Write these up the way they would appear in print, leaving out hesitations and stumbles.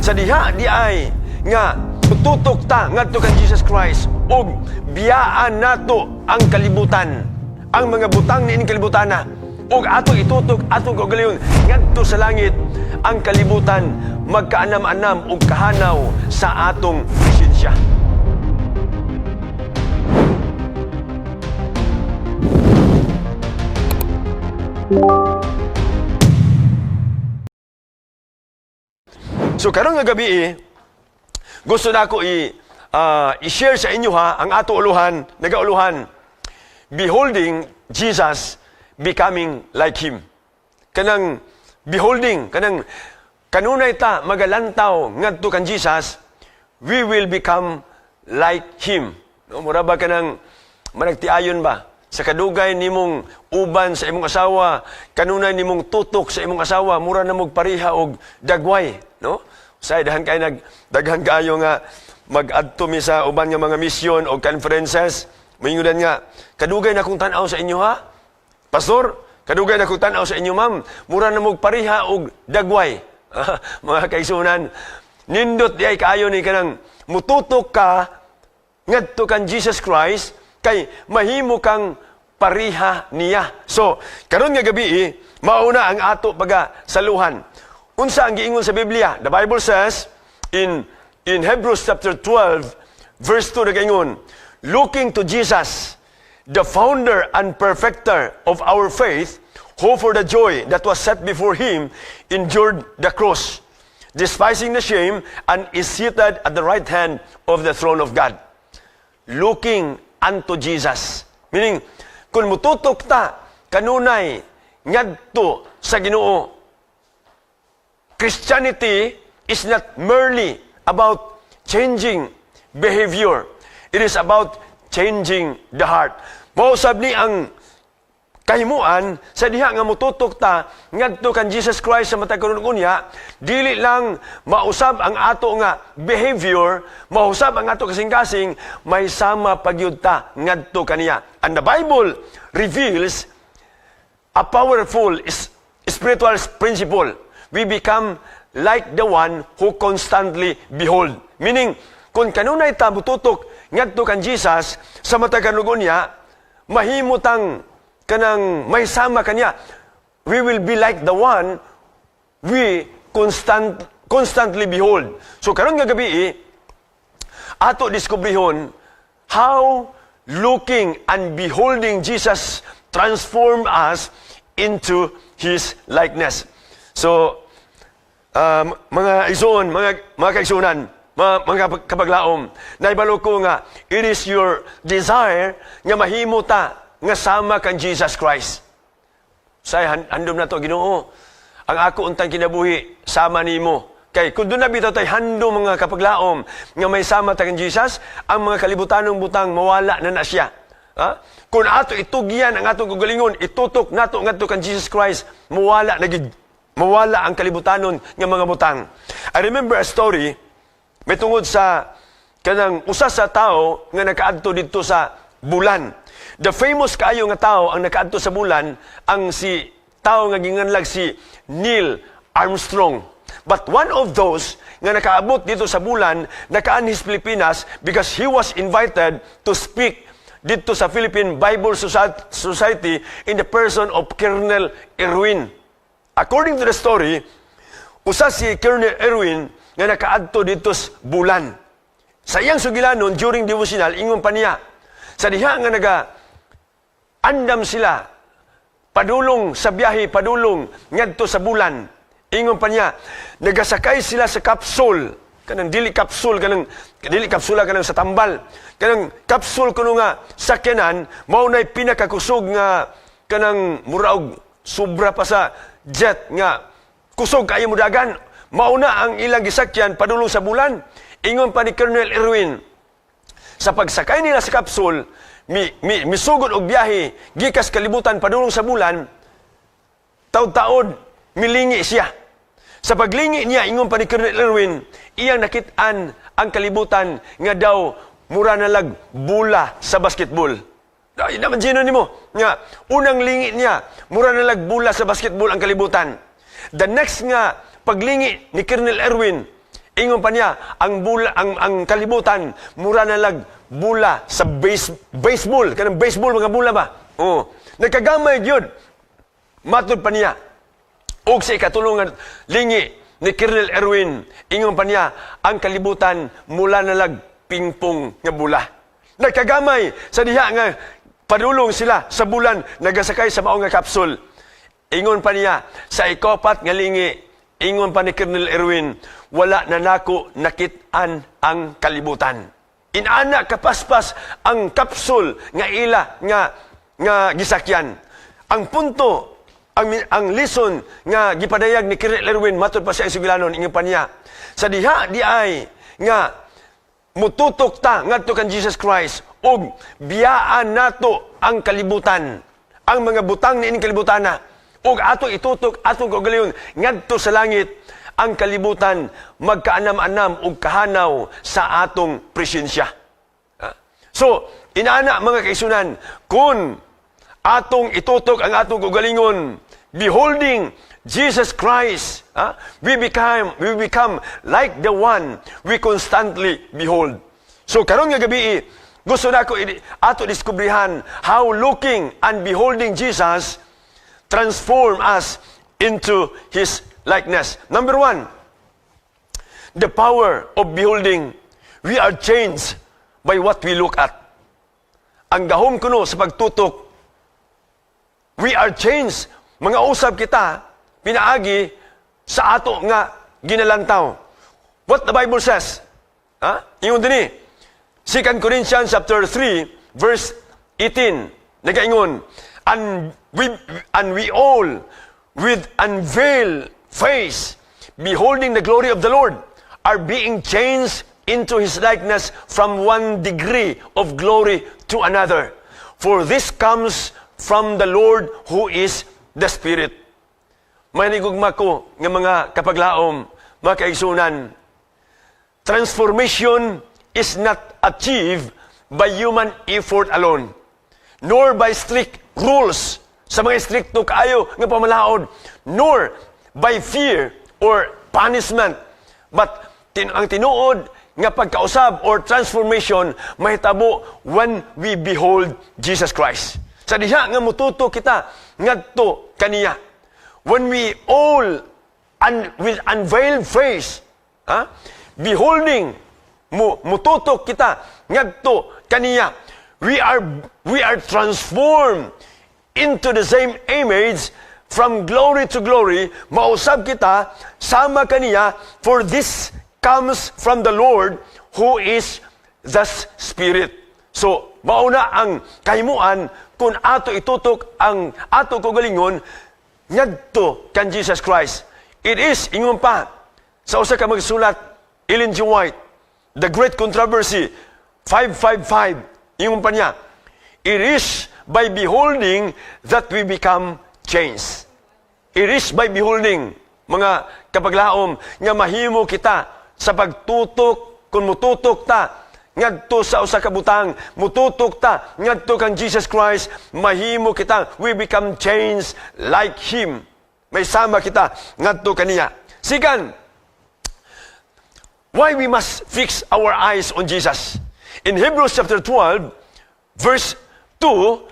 Sa diha di ay nga tutok ta ngadto kan Jesus Christ ug biyaan nato ang kalibutan, ang mga butang niining kalibutana, ug ato itutok atong kaugalingon ngadto sa langit, ang kalibutan magkaanam-anam ug kahanaw sa atong presensya. So karon nga gabi eh, gusto na ako i-share sa inyo ha ang ato uluhan, nagauluhan, "Beholding Jesus, Becoming Like Him." Kanang beholding, kanang kanunay ta magalantaw ngadto kan Jesus, we will become like Him. No, mura ba kanang managtiayon ba? Sa kadugay nimong uban sa imong asawa, kanunay nimong tutok sa imong asawa, mura na mog pariha og dagway, no? Say daghan kay nag daghan kaayo nga mag-adto mi sa uban nga mga misyon o conferences. Moingon nga, "Kadugay na kong tan-aw sa inyo ha. Pastor, kadugay na kong tan-aw sa inyo, ma'am. Mura na mog pariha og dagway." Mga kaigsuonan, nindot di ay kaayo ni kanang mututok ka ngadto kan Jesus Christ kay mahimo kang pariha niya. So, karon nga gabi, eh, mauna ang ato paga saluhan. Unsa ang giingon sa Biblia? The Bible says in Hebrews chapter 12 verse 2, nagaingon, "Looking to Jesus, the founder and perfecter of our faith, who for the joy that was set before him endured the cross, despising the shame, and is seated at the right hand of the throne of God." Looking unto Jesus. Meaning, kung mututok ta kanunay ngadto sa Ginoo, Christianity is not merely about changing behavior. It is about changing the heart. Mausab ni ang kahimuan sa diha nga mututok ta ngadto kan Jesus Christ sa matag karon unya, dili lang mausab ang ato nga behavior, mausab ang ato kasing-kasing, may sama pagyud ta ngadto kaniya. And the Bible reveals a powerful spiritual principle. We become like the one who constantly behold. Meaning, kung kanunay ta mututok ngadto kan Jesus sa matag unya, mahimutang kanang may sama kanya. We will be like the one we constantly behold. So karon nga gabi, eh, ato diskubrihon how looking and beholding Jesus transform us into His likeness. So, mga igsoon, mga kaigsuonan, mga kapaglaom, naibalo ko nga, it is your desire nga mahimo ta nga sama kan Jesus Christ. Say, handom na to, "Ginoo, ang ako untang kinabuhi, sama nimo." Kay kung doon na bitaw tay handom, mga kapaglaom, nga may sama ta kan Jesus, ang mga kalibutanong butang mawala na na siya. Ha? Kung ato itugyan ang atong kaugalingon, itutok nato ngadto kan Jesus Christ, mawala na gid, mawala ang kalibutanon nga mga butang. I remember a story may tungod sa kanang usa sa tao nga nakaadto didto sa bulan. The famous kaayo nga tao ang nakaadto sa bulan ang si tao nga ginganlag si Neil Armstrong. But one of those nga nakaabot dito sa bulan nakaanhis Pilipinas because he was invited to speak dito sa Philippine Bible Society in the person of Colonel Erwin. According to the story, usa si Colonel Erwin nga nakaadto dito sa bulan. Sa iyang sugilanon during devotional, ingon pa niya, sa diha nga naga andam sila padulong sa biyahe padulong ngadto sa bulan. Ingon pa niya, nagasakay sila sa capsule, kanang dili capsule, kanang dili kapsula, kanang sa tambal, kanang capsule kuno nga sakyanan, mao nay pinakakusog nga kanang muraog sobra pa sa jet nga kusog kaayo mudagan. Mao na ang ilang gisakyan padulong sa bulan. Ingon pa ni Colonel Erwin, sa pagsakay nila sa capsule, mi misugod og biyahe gikas kalibutan padulong sa bulan, taud-taod milingi siya. Sa paglingi niya, ingon pa ni Colonel Erwin, iyang nakit-an ang kalibutan nga daw mura na lag bula sa basketball. Ay, naman gino nimo nga unang lingi niya, mura na lag bula sa basketball ang kalibutan. The next nga paglingi ni Colonel Erwin, Ingon pa niya, ang bula, ang kalibutan mura na lag bula sa baseball, kanang baseball mga bula ba? Oh, nagkagamay gyud. Matud pa niya. Og sa ikatulong nga lingi ni Colonel Erwin, ingon pa niya, ang kalibutan mura na lag pingpong nga bula. Nagkagamay sa diha nga padulong sila sa bulan, nagasakay sa mao nga capsule. Ingon pa niya, sa ikopat nga lingi, ingon pa ni Colonel Erwin, "Wala na nako nakit-an ang kalibutan." Inana kapaspas ang capsule nga ila nga gisakyan. Ang punto, ang lesson nga gipadayag ni Colonel Erwin, matud pa sa isugilanon, ingon pa niya, sa diha di ay nga mututok ta ngadto kan Jesus Christ ug biyaan nato ang kalibutan, ang mga butang niining kalibutan na, ug ato itutok atong kaugalingon ngadto sa langit, ang kalibutan magkaanam-anam ug kahanaw sa atong presensya. So, inana, mga kaigsuonan, kung atong itutok ang atong kaugalingon, beholding Jesus Christ, we become like the one we constantly behold. So karon nga gabi, gusto nako ato diskubrihan how looking and beholding Jesus transform us into His likeness. Number one, the power of beholding. We are changed by what we look at. Ang gahom kuno sa pagtutok, we are changed. Mga usab kita, pinaagi sa ato nga ginalantaw. What the Bible says? Ha? Ingon dinhi, 2 Corinthians chapter 3, verse 18, nagaingon, And we all, with unveiled face, beholding the glory of the Lord, are being changed into His likeness from one degree of glory to another. For this comes from the Lord who is the Spirit." Mga hinigugma ko nga mga kapaglaom, mga kaigsuonan, transformation is not achieved by human effort alone, nor by strict rules, sa mga strikto kaayo nga pamalaod, nor by fear or punishment. But ang tinuod nga pagkausab or transformation mahitabo when we behold Jesus Christ. Sa diha nga mututok kita ngadto kaniya. When we all with unveiled face, ha, beholding, mututok kita ngadto kaniya, we are transformed into the same image from glory to glory, mausab kita sama kaniya, for this comes from the Lord who is the Spirit. So, mauna ang kahimuan kung ato itutok ang ato kaugalingon ngadto kan Jesus Christ. It is, ingon pa, sa usa ka magsulat, Ellen G. White, The Great Controversy, 555, ingon pa niya, "It is by beholding that we become changed." It is by beholding, mga kapaglaom, nga mahimo kita sa pagtutok, kung mututok ta ngadto sa usa ka butang, mututok ta ngadto kang Jesus Christ, mahimo kita, we become changed like Him. May sama kita ngadto kaniya. Second, why we must fix our eyes on Jesus. In Hebrews chapter 12, verse 2,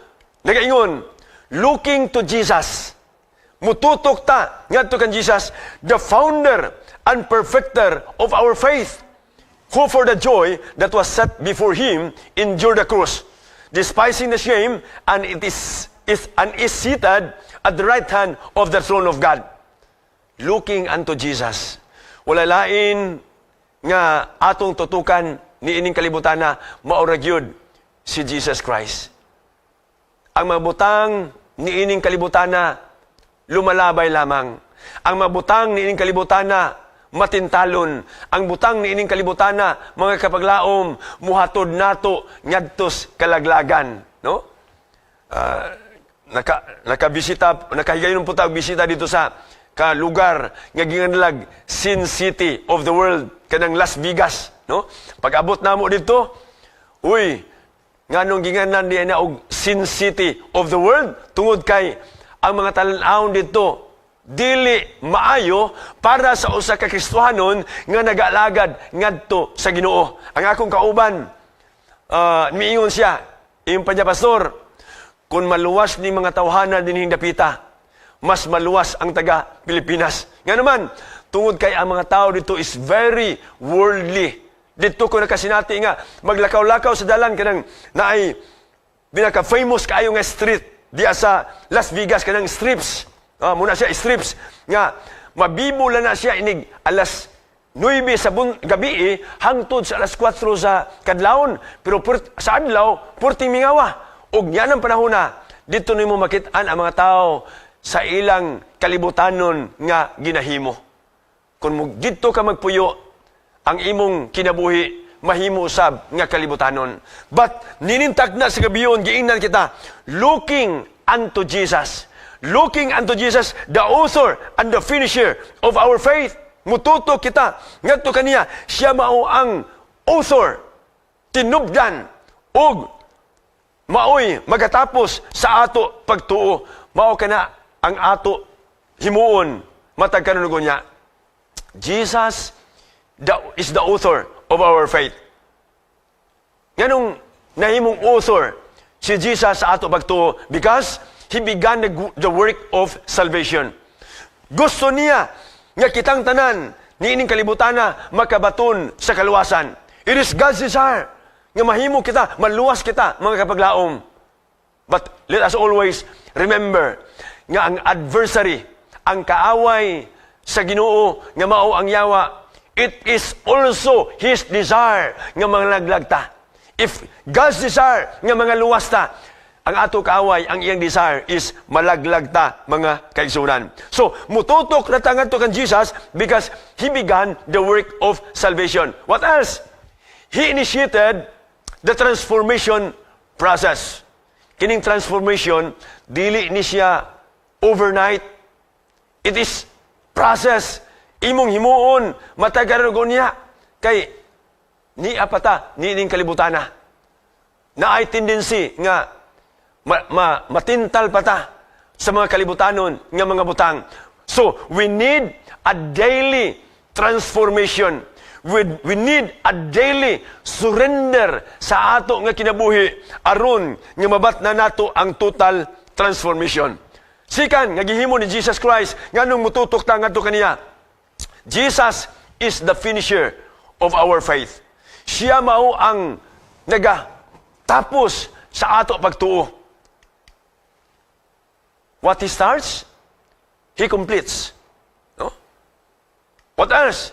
nagaingon, "Looking to Jesus," mututok ta ngadto kan Jesus, "the founder and perfecter of our faith, who for the joy that was set before Him endured the cross, despising the shame, and it is and is seated at the right hand of the throne of God." Looking unto Jesus. Wala lain nga atong tutukan niining kalibutan na mao ra gyud si Jesus Christ. Ang mga butang niining kalibutan na lumalabay lamang. Ang mga butang niining kalibutan na matintalon. Ang butang niining kalibutan na, mga kapaglaom, muhatod nato ngadtos kalaglagan, no? Nakabisita, nakahigayon po ta og bisita dito sa ka lugar nga ginganlag Sin City of the world, kanang Las Vegas, no? Pag-abot namo dito, uy, nganong ginganan diay na og Sin City of the world? Tungod kay ang mga talan-awon dito Dili maayo para sa usa ka Kristohanon nga nag-alagad ngadto sa Ginoo. Ang akong kauban, miingon siya, ingon pa niya, "Pastor, kung maluwas ni mga tawhana dinhing dapita, mas maluwas ang taga Pilipinas." Nga naman, tungod kay ang mga tao dito is very worldly. Dito ko nakasinati nga maglakaw-lakaw sa dalan, kanang naay pinaka-famous kaayo nga street diya sa Las Vegas, kanang strips. Muna siya strips nga mabibo lang na siya inig alas 9 sa gabi eh, hangtod sa alas 4 sa kadlawon, pero sa adlaw purting mingawa. Ug yan ang panahon na dito nimo makit-an ang mga tao sa ilang kalibutanon nga ginahimo. Kung mo didto ka magpuyo, ang imong kinabuhi mahimo usab nga kalibutanon. But ninintak na sa gabion, giingnan kita, looking unto Jesus. Looking unto Jesus, the author and the finisher of our faith. Mututok kita ngadto kaniya, siya mao ang author, tinubdan ug maoy magatapos sa ato pagtuo. Mao kana ang ato himuon matag karon niya. Jesus is the author of our faith. Nganong nahimong author si Jesus sa ato pagtuo? Because He began the work of salvation. Gusto niya nga kitang tanan niining kalibutana makabaton sa kaluwasan. It is God's desire nga mahimo kita, maluwas kita, mga kapaglaom. But let us always remember nga ang adversary, ang kaaway sa Ginoo nga mao ang yawa, it is also his desire nga manglaglag ta. If God's desire nga mga luwas ta, ang ato kaaway, ang iyang desire is malaglag ta, mga kaigsunan. So, mututok na ta ngadto kan Jesus because He began the work of salvation. What else? He initiated the transformation process. Kining transformation, dili ni siya overnight. It is process. Imong himuon, matag niya. Kay, ni apata, ni ning kalibutana. Naay tendency nga matintal pa ta sa mga kalibutanon nga mga butang. So, we need a daily transformation. We need a daily surrender sa ato nga kinabuhi aron nga mabatna nato ang total transformation. Sikan, nga gihimo ni Jesus Christ, nganong mututok ta ngadto kaniya. Jesus is the finisher of our faith. Siya mao ang naga tapos sa ato pagtuo. What He starts, He completes. No? What else?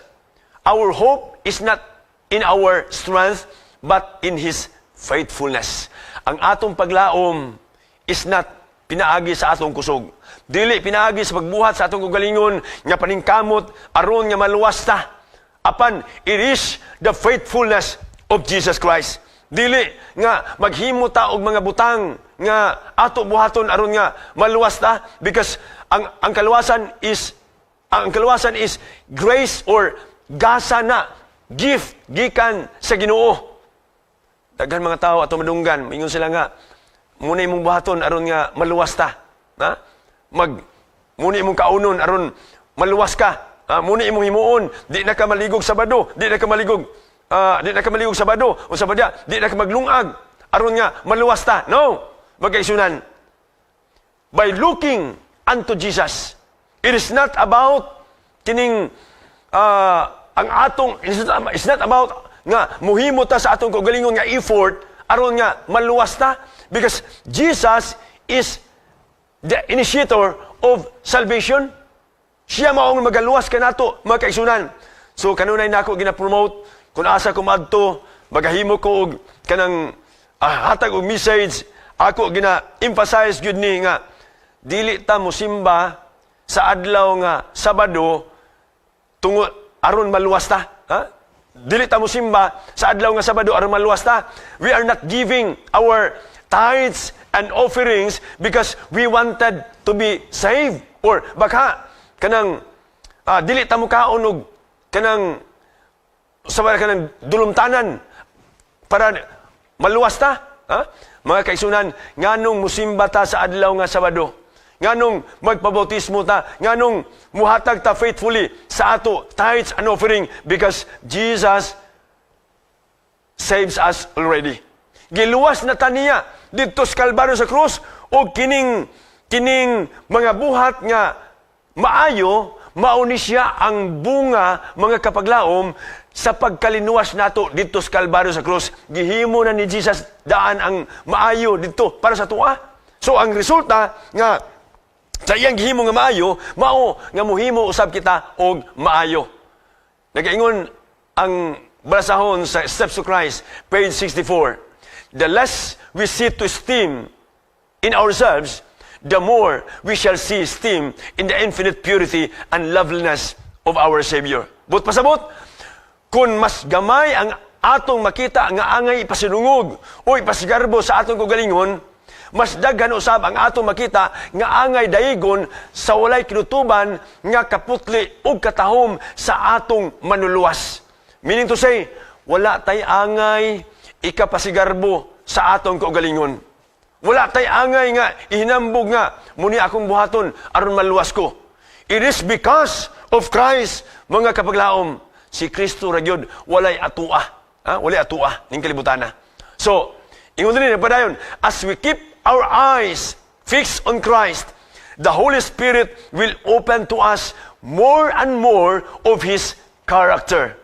Our hope is not in our strength, but in His faithfulness. Ang atong paglaom is not pinaagi sa atong kusog. Dili pinaagi sa pagbuhat sa atong kaugalingon nga paningkamot aron nga maluwas ta. Apan it is the faithfulness of Jesus Christ. Dili nga maghimo ta og mga butang nga ato buhaton aron nga maluwas ta, because ang kaluwasan is grace or gasa na gift gikan sa Ginoo. Daghan mga tao ato madunggan, mingon sila nga muna imong buhaton aron nga maluwas ta. Ha? Mag muna imong kaunon aron maluwas ka. Ha? Muna imong himuon, di na ka maligog Sabado, di na ka maligog Sabado, o sa badya, di na ka maglungag aron nga maluwas ta. No. Magkaigsunan. By looking unto Jesus, it is not about kining ang atong it's not about nga muhimo ta sa atong kaugalingon nga effort aron nga maluwas ta, because Jesus is the initiator of salvation. Siya maong magaluwas kanato, mga kaigsunan. So kanunay nako gina-promote kung asa ko maadto, magahimo ko og kanang hatag og message, ako gina-emphasize gyud ni nga dili ta mosimba sa adlaw nga Sabado tungod aron maluwas ta. Ha? Dili ta mosimba sa adlaw nga Sabado aron maluwas ta. We are not giving our tithes and offerings because we wanted to be saved, or baka kanang dili ta mokaon og kanang sa kanang dulumtanan para maluwas ta. Ha? Mga kaigsunan, nganong musimba ta sa adlaw nga Sabado? Nganong magpabautismo ta, nganong muhatag ta faithfully sa ato tithes and offering? Because Jesus saves us already. Giluwas na ta niya didto sa Kalbaryo sa krus o kining mga buhat nga maayo, mao ni siya ang bunga, mga kapaglaom, sa pagkalinuwas nato didto sa Kalbaryo sa krus. Gihimo na ni Jesus daan ang maayo didto para sa atoa. So ang resulta nga sa iyang gihimo nga maayo, mao nga muhimo usab kita og maayo. Nagaingon ang basahon sa Steps to Christ, page 64, "The less we see to esteem in ourselves, the more we shall see esteem in the infinite purity and loveliness of our Savior." Buot pasabot, kung mas gamay ang atong makita nga angay ipasinungog o ipasigarbo sa atong kaugalingon, mas daghan usab ang atong makita nga angay daigon sa walay kinutuban nga kaputli ug katahom sa atong Manluluwas. Meaning to say, wala tay angay ikapasigarbo sa atong kaugalingon. Wala tay angay nga ihinambog nga mao ni akong buhaton aron maluwas ko. It is because of Christ, mga kapaglaom. Si Kristo ra gyud walay atua. Ha? Walay atua ning kalibutan na. So, ingon din padayon, "As we keep our eyes fixed on Christ, the Holy Spirit will open to us more and more of His character."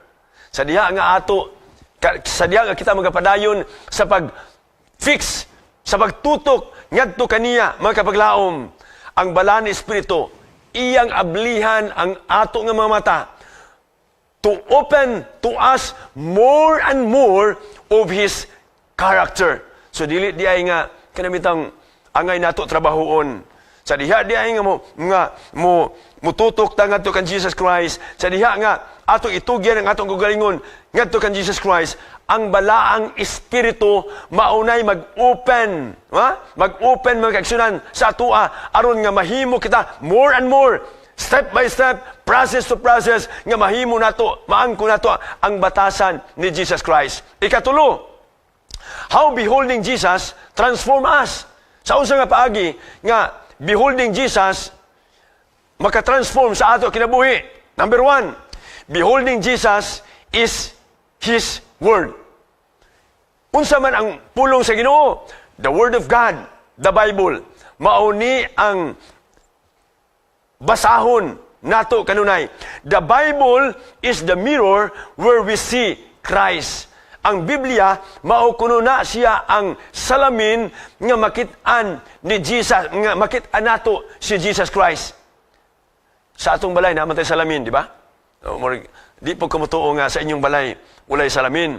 Sa diha nga kita magapadayon sa pag fix, sa pagtutok ngadto kaniya, mga kapaglaom, ang Balaan Espiritu iyang ablihan ang ato nga mga mata to open to us more and more of His character. So dili diay nga kanamitang angay nato trabahoon. Sa diha diay nga mo mututok ta ngadto kan Jesus Christ, sa diha nga ato itugyan ang atong kaugalingon ngadto kan Jesus Christ, ang Balaang Espiritu maunay mag-open, ha? Mag-open, mga kaigsuonan, sa atoa aron nga mahimo kita more and more, step by step, process to process, nga mahimo nato, maangko nato ang batasan ni Jesus Christ. Ikatulo, how beholding Jesus transform us. Sa unsa nga paagi nga beholding Jesus makatransform sa ato kinabuhi? Number one, beholding Jesus is His Word. Unsa man ang pulong sa Ginoo? The Word of God, the Bible. Mao ni ang basahon nato kanunay. The Bible is the mirror where we see Christ. Ang Biblia, mao kuno na siya ang salamin nga makit-an ni Jesus, nga makit-an nato si Jesus Christ. Sa atong balay, naa man tay salamin, di ba? O, di po kumutuo nga sa inyong balay, walay salamin.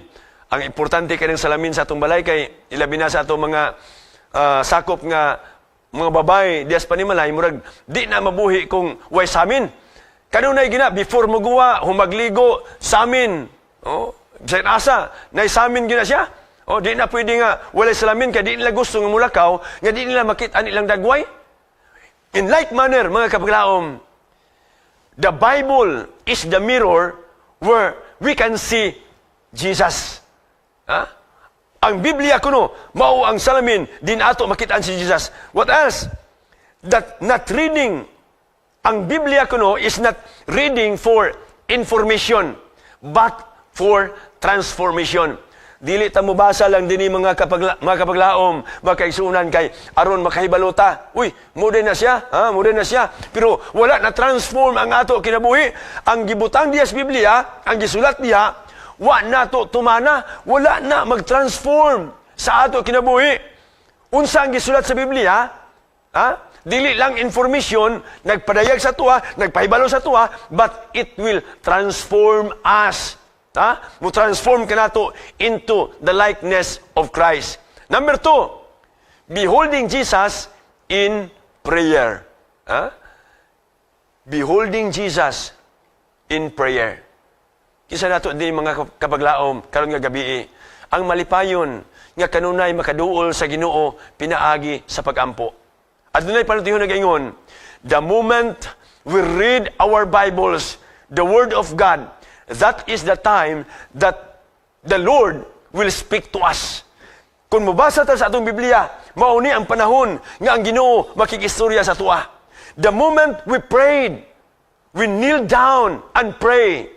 Ang importante kay ng salamin sa atong balay kay ilabi na sa atong mga sakop nga mga babae dias panimalay, murag di na mabuhi kung way samin. Kanunay gina before moguwa, humagligo, samin. Oh, bisan asa, nay samin gina siya. Oh, di na pwede nga walay salamin kay di nila gusto nga mulakaw nga di nila makita ilang dagway. In like manner, mga kapaglaom, the Bible is the mirror where we can see Jesus. Ha? Ang Biblia kuno mao ang salamin din ato makita si Jesus. What else? That not reading, ang Biblia kuno is not reading for information but for transformation. Dili ta mobasa lang dinhi, mga kapaglaom, mga kaigsuonan, kay aron makahibalo ta. Uy, mo na siya, ha? Mo na siya. Pero wala na transform ang ato kinabuhi. Ang gibutang diya sa Biblia, ang gisulat diya, wa nato tumana, wala na mag-transform sa ato kinabuhi. Unsa ang gisulat sa Biblia? Ha? Dili lang information, nagpadayag sa atoa, nagpahibalo sa atoa, but it will transform us. Ha? Mo transform kanato into the likeness of Christ. Number two, beholding Jesus in prayer. Ha? Beholding Jesus in prayer. Kinsa nato din, mga kapaglaom, karon nga gabi, ang malipayon nga kanunay makaduol sa Ginoo pinaagi sa pagampo? Adunay panultihon nagaingon, "The moment we read our Bibles, the Word of God, that is the time that the Lord will speak to us." Kung mobasa ta sa atong Biblia, mao ni ang panahon nga ang Ginoo makig-istorya sa atoa. The moment we prayed, we kneel down and pray.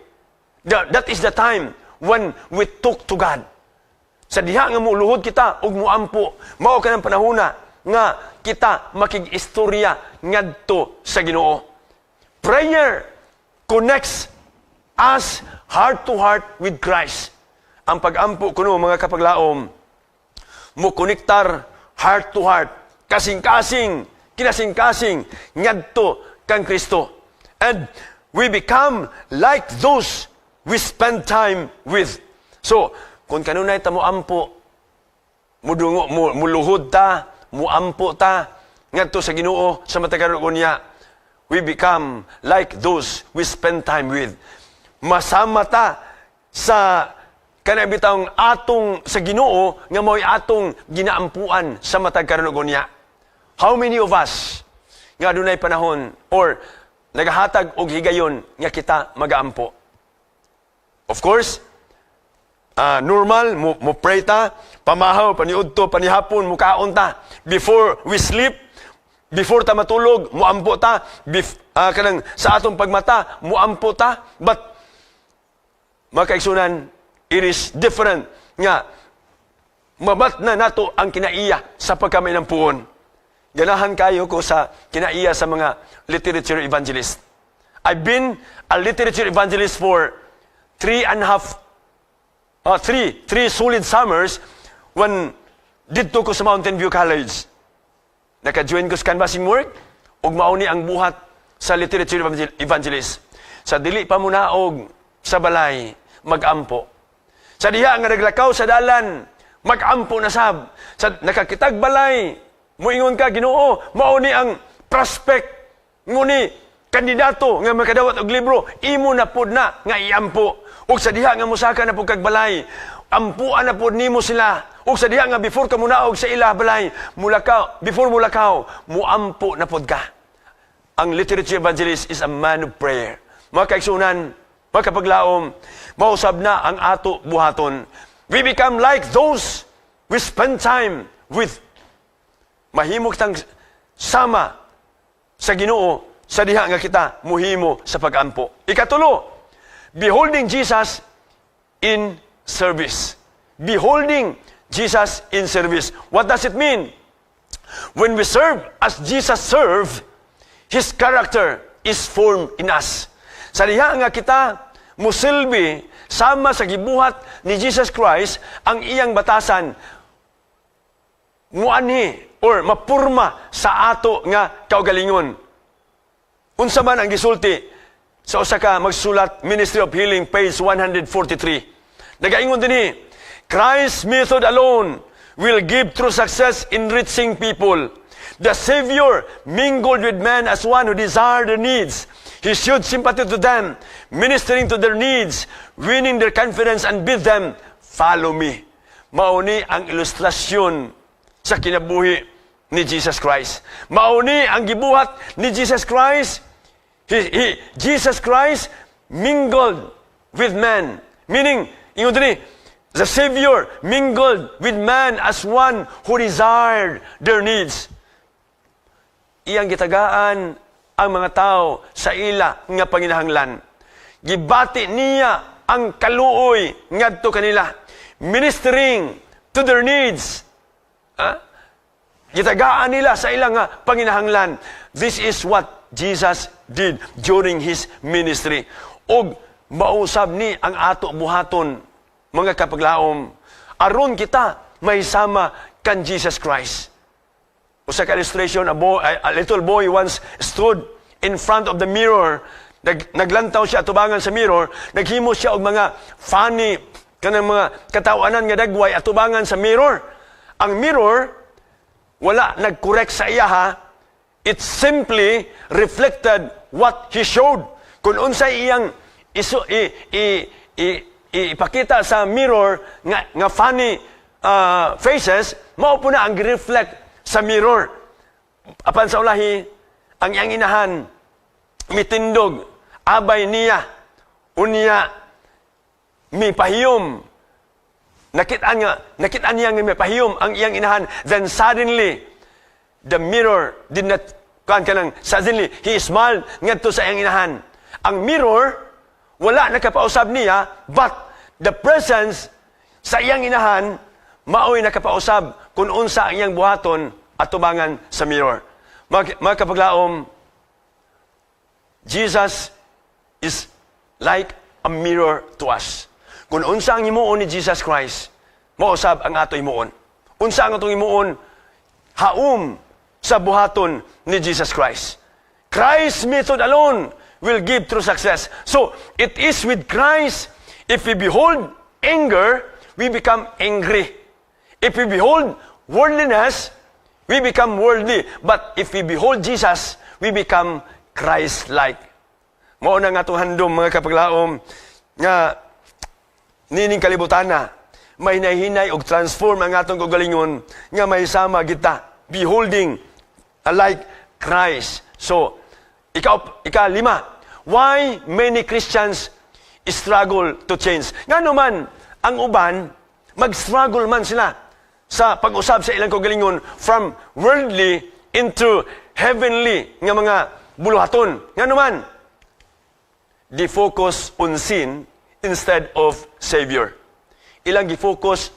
That is the time when we talk to God. Sa diha nga muluhod kita ug muampo, mao kanang panahona nga kita makig-istorya ngadto sa Ginoo. Prayer connects us heart to heart with Christ. Ang pag-ampo kuno, mga kapaglaom, mo konektar heart to heart, kasing-kasing, kinasing-kasing ngadto kang Kristo. And we become like those we spend time with. So, kung kanunay ta mo ampo, mudungo, muluhod ta, muampo ta ngadto sa Ginoo sa matag unya, we become like those we spend time with. Masama ta sa kanang bitawng atong sa Ginoo nga mao'y atong ginaampuan sa matag karon unya. How many of us nga adunay panahon or nagahatag og higayon nga kita magaampo? Of course, normal, mo pray ta, pamahaw, paniudto, panihapon, mukaon ta. Before we sleep, before ta matulog, muampo ta, kanang sa atong pagmata, muampo ta. But, mga kaigsunan, it is different nga mabat na nato ang kinaiya sa pagkamainampuon. Ganahan kayo ko sa kinaiya sa mga literature evangelist. I've been a literature evangelist for three and a half, three solid summers when didto ko sa Mountain View College. Naka-join ko sa canvassing work, ug mao ni ang buhat sa literature evangelist. Sa dili pa munaog sa balay, magampo. Sa diha nga naglakaw sa dalan, magampo na sab. Sa nakakitag balay, muingon ka, "Ginoo, mao ni ang prospect, nguni kandidato nga makadawat og libro," imo na pod na nga iampo. Ug sa diha nga mosaka na pud kag balay, ampuan na pod nimo sila. Ug sa diha nga before ka munaog sa ila balay, mulakaw, before mulakaw, muampo na pod ka. Ang literature evangelist is a man of prayer. Mga kaigsunan, mga kapaglaom, mausab na ang ato buhaton. We become like those we spend time with. Mahimo kitang sama sa Ginoo sa diha nga kita muhimo sa pagampo. Ikatulo, beholding Jesus in service. Beholding Jesus in service. What does it mean? When we serve as Jesus served, His character is formed in us. Sa diha nga kita musilbi sama sa gibuhat ni Jesus Christ, ang iyang batasan muanhi or mapurma sa ato nga kaugalingon. Unsa man ang gisulti sa usa ka magsulat, Ministry of Healing, page 143? Nagaingon dinhi, "Christ's method alone will give true success in reaching people. The Savior mingled with men as one who desired their needs. He showed sympathy to them, ministering to their needs, winning their confidence and bid them, 'Follow me.'" Mao ni ang ilustrasyon sa kinabuhi ni Jesus Christ. Mao ni ang gibuhat ni Jesus Christ. Jesus Christ mingled with men. Meaning, ingon dinhi, the Savior mingled with man as one who desired their needs. Iyang gitagaan ang mga tao sa ila nga panginahanglan. Gibati niya ang kaluoy ngadto kanila, ministering to their needs. Ha? Gitagaan nila sa ilang nga panginahanglan. This is what Jesus did during His ministry. Og mausab ni ang ato buhaton, mga kapaglaom, aron kita may sama kan Jesus Christ. Usa ka illustration, a little boy once stood in front of the mirror. Naglantaw siya atubangan sa mirror, naghimo siya og mga funny kanang mga katawanan nga dagway atubangan sa mirror. Ang mirror wala nag-correct sa iya ha. It simply reflected what he showed. Kung unsay iyang iso, i, i, i, ipakita sa mirror nga funny faces, mao po na ang reflect sa mirror. Apan sa ulahi, ang iyang inahan, mitindog, abay niya, unya, mipahiyom, Nakit-an niya nga may pahiyom ang iyang inahan. Then suddenly, the mirror did not kuan kanang suddenly he smiled ngadto sa iyang inahan. Ang mirror wala nakapausab niya, but the presence sa iyang inahan maoy nakapausab kung unsa ang iyang buhaton atubangan sa mirror. Mga kapaglaom, Jesus is like a mirror to us. Kung unsa ang himuon ni Jesus Christ, mausab ang ato himuon. Unsa ang atong himuon, haum sa buhaton ni Jesus Christ. Christ's method alone will give true success. So, it is with Christ, if we behold anger, we become angry. If we behold worldliness, we become worldly. But if we behold Jesus, we become Christ-like. Mao na nga atong handom, mga kapaglaom, nga nining kalibutan na may hinay og transform ang atong kaugalingon nga may sama kita beholding alike Christ. So, ika lima, why many Christians struggle to change? Ngano man ang uban mag-struggle man sila sa pag-usab sa ilang kaugalingon from worldly into heavenly nga mga buluhaton? Ngano man? They focus on sin instead of Savior. Ilang gi-focus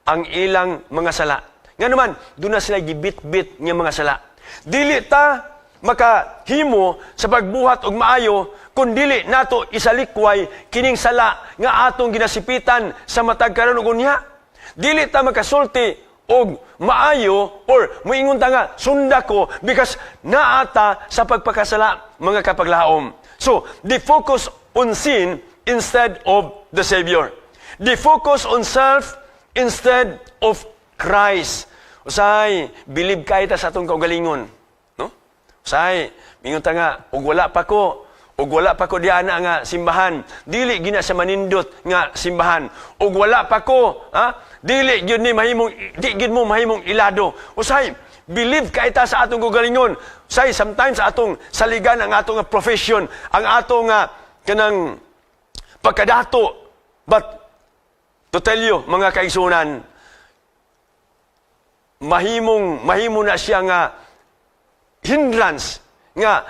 ang ilang mga sala. Ngano man, duna sila gibit-bit nga mga sala. Dili ta makahimo sa pagbuhat og maayo kung dili nato isalikway kining sala nga atong ginasipitan sa matag karon ug unya. Dili ta makasulti og maayo or moingon ta nga sunda ko because naata sa pagpakasala, mga kapaglaom. So, they focus on sin instead of the Savior. They focus on self instead of Christ. Usay, believe kay ta sa atong kaugalingon. No? Usay, mingon ta nga, ug wala pa ko diana nga simbahan, dili gina sa manindot nga simbahan. Ug wala pa ko, ha? Dili gyud ni mahimong, di gyud mo mahimong ilado. Usay, believe kay ta sa atong kaugalingon. Usay, sometimes atong saligan ang atong profession, ang atong kanang pagkadato. But to tell you, mga kaigsunan, mahimong mahimo na siya nga hindrance nga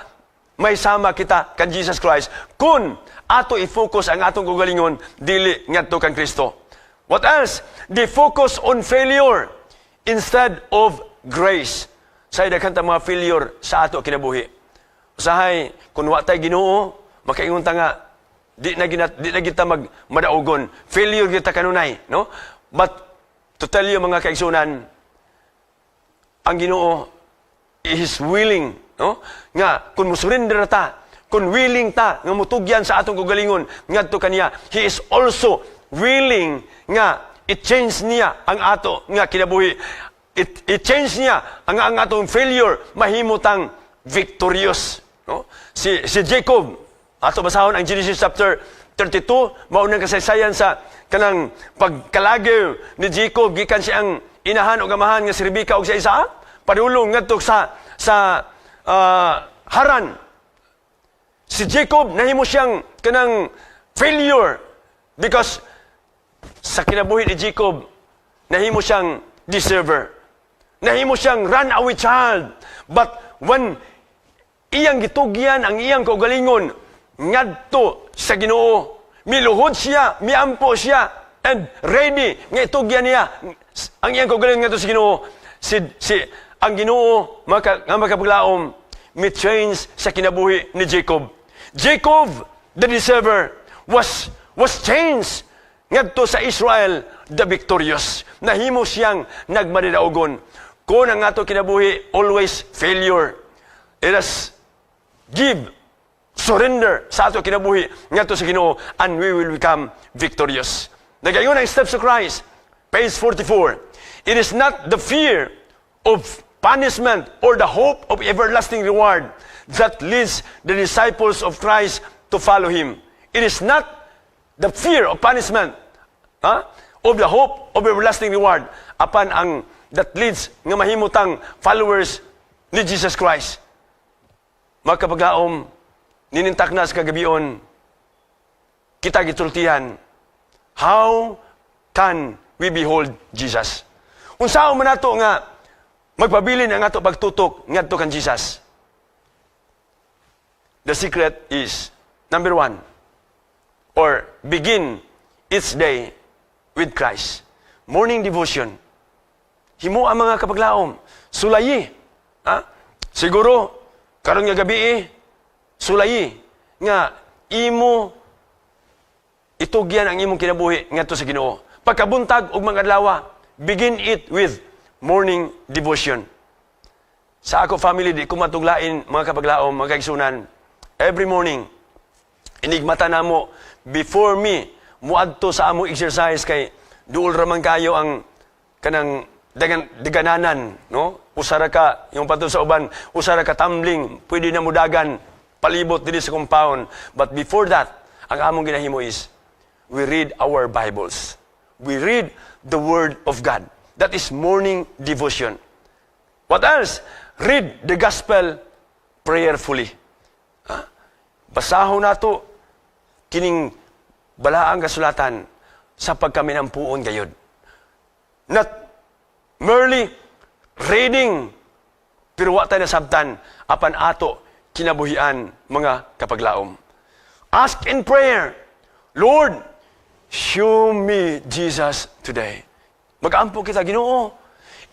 may sama kita kan Jesus Christ kung ato i-focus ang atong kaugalingon dili ngadto kan Kristo. What else? They focus on failure instead of grace. Say daghan ta mga failure sa ato kinabuhi. Usahay kung wa tay Ginoo, makaingon ta nga di na kita mag madaugon. Failure kita kanunay, no? But to tell you, mga kaigsunan, ang Ginoo is willing, no? Nga kung musurrender ta, kung willing ta nga mutugyan sa atong kaugalingon ngadto kaniya, He is also willing nga i-change niya ang ato nga kinabuhi. It change niya ang atong failure mahimutang victorious, no? Si Jacob, ato basahon ang Genesis chapter 32, mao nang kasaysayan sa kanang pagkalagaw ni Jacob gikan siyang inahan ug amahan nga si Rebecca ug si Isaac padulong ngadto sa Haran. Si Jacob nahimo siyang kanang failure because sa kinabuhi ni Jacob nahimo siyang deceiver. Nahimo siyang runaway child. But when iyang gitugyan ang iyang kaugalingon ngadto sa Ginoo, miluhod siya, miampo siya, and ready nga itugyan niya ang iyang kaugalingon ngadto sa Ginoo. Si ang Ginoo nga makapaglaom mi change sa kinabuhi ni Jacob. Jacob the deceiver was changed ngadto sa Israel the victorious. Nahimo siyang nagmadidaugon. Kung ang ato kinabuhi always failure, let us give surrender sa ato kinabuhi ngadto sa Ginoo and we will become victorious. Nagaingon ang Steps to Christ, page 44. It is not the fear of punishment or the hope of everlasting reward that leads the disciples of Christ to follow Him. It is not the fear of punishment, huh, of the hope of everlasting reward apan ang that leads nga mahimutang followers ni Jesus Christ. Mga kapaglaom, ninintak na sa kagabion, kita gitultihan, how can we behold Jesus? Unsaon man nato nga magpabilin ang ato pagtutok ngadto kan Jesus? The secret is, number one, or begin each day with Christ. Morning devotion. Himo ang mga kapaglaom. Sulayi. Ha? Siguro, karon nga gabi, sulayi nga imo itugyan ang imong kinabuhi ngadto sa Ginoo. Pagkabuntag ug mga adlaw, begin it with morning devotion. Sa ako family, di ko matuglain, mga kapaglaom, mga kaigsunan. Every morning, inigmata namo before me muadto sa among exercise kay duol ra man kayo ang kanang dagan, degananan, no? Usa ra ka, yung pato sa uban, usa ra ka tumbling, pwede na mudagan palibot diri sa compound. But before that, ang among ginahimo is we read our Bibles. We read the Word of God. That is morning devotion. What else? Read the Gospel prayerfully. Ha? Basahon nato kining balaang kasulatan sa pagkaminampuon gayod. Not merely reading pero wa tayo nasabtan apan ato kinabuhian, mga kapaglaom. Ask in prayer, "Lord, show me Jesus today." Magampo kita, "Ginoo,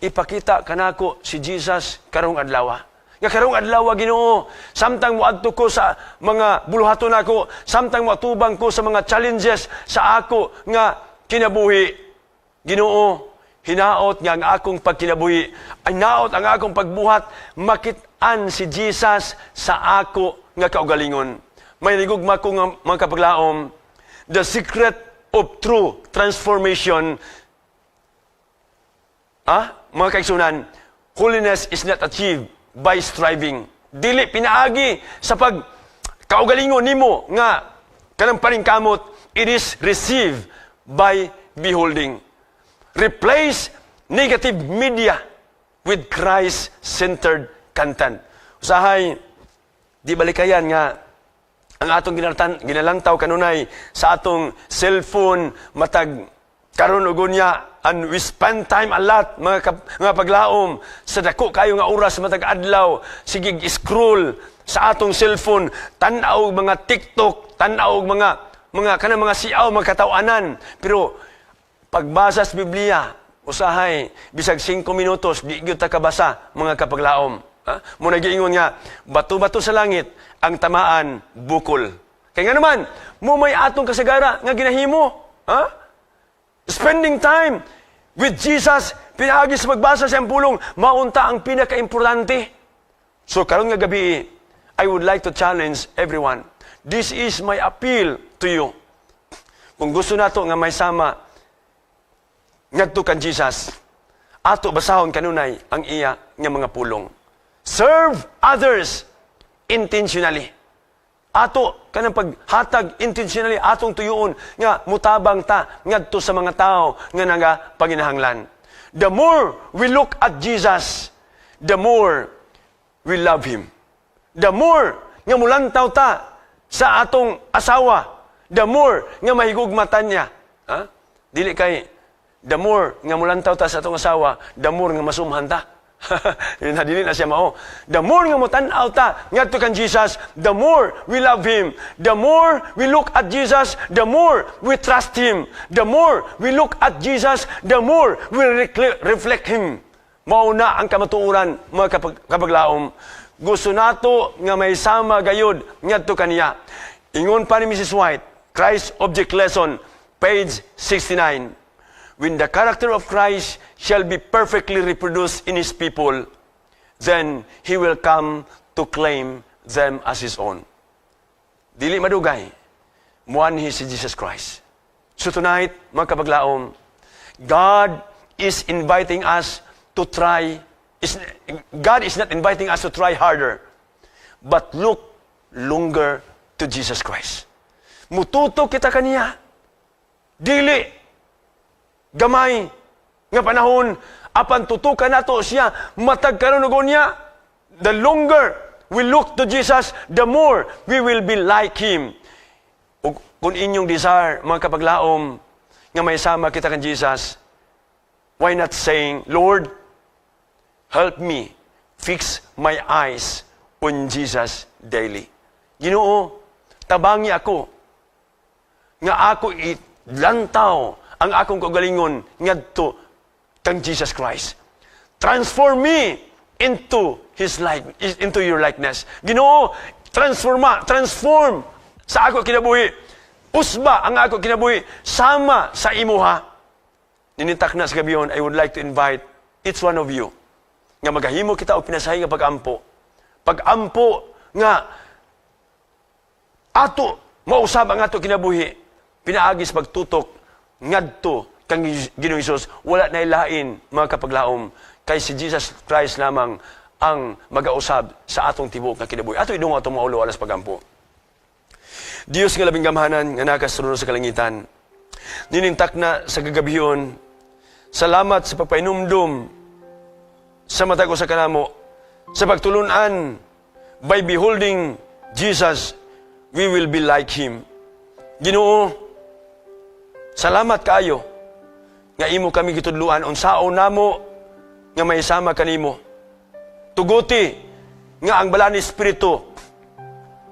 ipakita kanako si Jesus karong adlaw. Nga karong adlaw, Ginoo, samtang moadto ko sa mga buluhaton nako, samtang moatubang ko sa mga challenges sa ako nga kinabuhi, Ginoo, hinaot nga ang akong pagkinabuhi, ay naot ang akong pagbuhat, makit-an si Jesus sa ako nga kaugalingon." May nigugma ko nga mga kapaglaom, the secret of true transformation, mga kaigsunan, holiness is not achieved by striving. Dili pinaagi sa pag kaugalingon nimo nga kanang paningkamot, it is received by beholding. Replace negative media with Christ-centered content. Usahay, di balikayan nga ang atong ginalantaw kanunay sa atong cellphone matag karon ug unya, and we spend time a lot, mga paglaom, sa dako kayo nga oras matag adlaw, sige scroll sa atong cellphone, tan-aw og mga TikTok, tan-aw og mga kanang mga siaw, mga katawanan. Pero pagbasa sa Biblia, usahay bisag 5 minutos di gyud ta kabasa, mga kapaglaom. Ha? Mo nagiingon nga bato-bato sa langit, ang tamaan bukol. Kay nga naman mo may atong kasagara nga ginahimo, ha? Spending time with Jesus pinaagi sa pagbasa sa iyang pulong, maunta ang pinakaimportante. So karon nga gabi, I would like to challenge everyone. This is my appeal to you. Kung gusto nato nga may sama ngadto kan Jesus, ato basahon kanunay ang iya nga mga pulong. Serve others intentionally. Ato kanang paghatag intentionally, atong tuyuon nga mutabang ta ngadto sa mga tao nga naga panginahanglan. The more we look at Jesus, the more we love Him. The more nga mulantaw ta sa atong asawa, the more nga mahigugmatan niya. Ha? Dili kay the more nga mulantaw ta sa atong asawa, the more nga masumhan ta. Yun na, dili na siya mao. The more nga mutan-aw ta ngadto kan Jesus, the more we love Him. The more we look at Jesus, the more we trust Him. The more we look at Jesus, the more we reflect Him. Mao na ang kamatuoran, mga kapaglaom. Gusto nato nga may sama gayud ngadto kaniya. Ingon pa ni Mrs. White, Christ Object Lesson, page 69. "When the character of Christ shall be perfectly reproduced in His people, then He will come to claim them as His own." Dili madugay, muanhi si Jesus Christ. So tonight, mga kapaglaom, God is inviting us to try, God is not inviting us to try harder, but look longer to Jesus Christ. Mututok kita kaniya. Dili gamay nga panahon, apan tutukan nato siya matag karon ug unya. The longer we look to Jesus, the more we will be like Him. Ug kung inyong desire, mga kapaglaom, nga may sama kita kan Jesus, Why not saying, "Lord, help me fix my eyes on Jesus daily"? Ginoo, tabangi ako nga ako ilantaw ang akong kaugalingon ngadto kang Jesus Christ. Transform me into your likeness. Ginoo, transform sa ako kinabuhi. Usba ang ako kinabuhi sama sa imuha. Nining takna sa gabion, I would like to invite each one of you nga magahimo kita og pinasahi nga pagampo. Pagampo nga ato mausab ang ato kinabuhi pinaagi sa pagtutok ngadto kang Ginoong Hesus. Wala na ilain, mga kapaglaom, kay si Jesus Christ lamang ang magausab sa atong tibuok nga kinabuhi. Ato idungo atong mga ulo alang pagampo. Dios nga labing gamhanan nga naka sa trono sa kalangitan, nining takna sa kagabhion, salamat sa pagpainumdum sa matag usa kanamo sa pagtulunan, by beholding Jesus, we will be like Him. Ginoo, salamat kaayo nga imo kami gitudluan unsaon namo nga mahisama kanimo. Tuguti nga ang Balaan Espiritu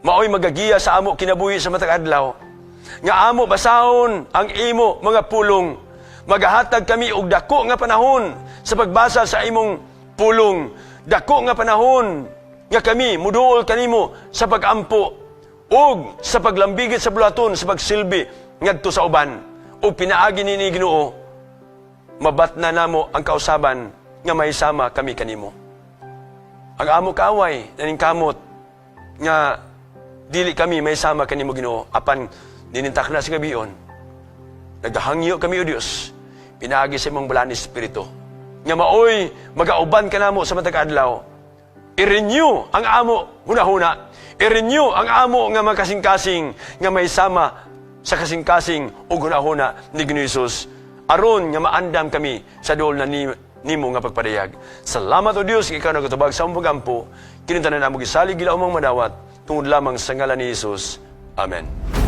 maoy magagiya sa amo kinabuhi sa matag adlaw. Nga amo basahon ang imo mga pulong. Magahatag kami og dako nga panahon sa pagbasa sa imong pulong. Dako nga panahon nga kami muduol kanimo sa pagampo ug sa paglambigit sa buluhaton sa pagsilbi ngadto sa uban. Ug pinaagi nini, Ginoo, mabatna namo ang kausaban nga mahisama kami kanimo. Ang amo kaaway naningkamot nga dili kami mahisama kanimo, Ginoo, apan nining takna sa gabion, nagahangyo kami, O Dios, pinaagi sa imong Balaan Espiritu nga maoy magauban kanamo sa matag adlaw. I-renew ang amo hunahuna, i-renew ang amo nga mga kasing-kasing nga mahisama sa kasing-kasing ug hunahuna ni Ginoo Hesus, aron nga maandam kami sa duol na ni nimo nga pagpadayag. Salamat, O Dios, ikaw nagatubag sa among pagampo. Kini tanan amo gisalig gilaumang madawat tungod lamang sa ngalan ni Jesus. Amen.